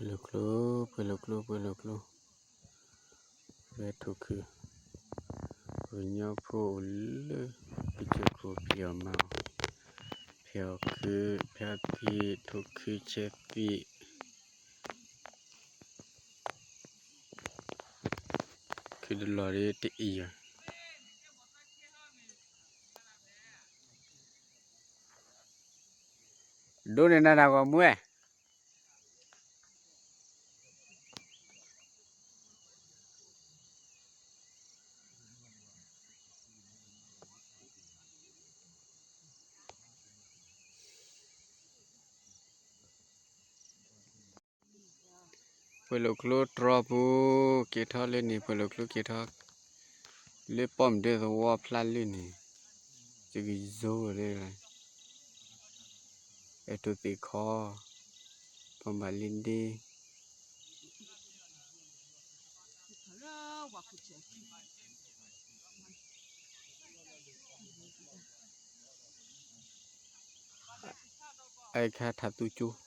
လိာ်ကျိ, ပှဲၤလိာ်ကျိ, ပှဲၤလိာ်ကျိ, ဝဲထိၣ်ခု, ပှၤကညီဖိအိၣ်လၢ ကစၢၢ်ခိၣ်ဖံးအီၣ်မၤအီၣ်, ဖဲအီၣ်ခု, ဖဲအီၣ်သံး, ထိၣ်ခုဆဲးသံး, ခုတလီၢ်ဒ်တအံၤဧါ. ဒိးန့ၢ်နၤတၢ်ဂီၤမူဝဲ. ပှဲၤလိာ်ကျိတြီပူၤ, က့ၤထီၣ်လၢန့ၣ် ပှဲၤလိာ်ကျိက့ၤထီၣ်, လၢပီၣ်မဒၢသဝီဖျါလၢန့ၣ်, စကယိလၢ, အဲၣ်တိၢ်သ့ၣ်ခီ, ပှၤမၤလ့ဒ့ အခါထးသူကၠိ,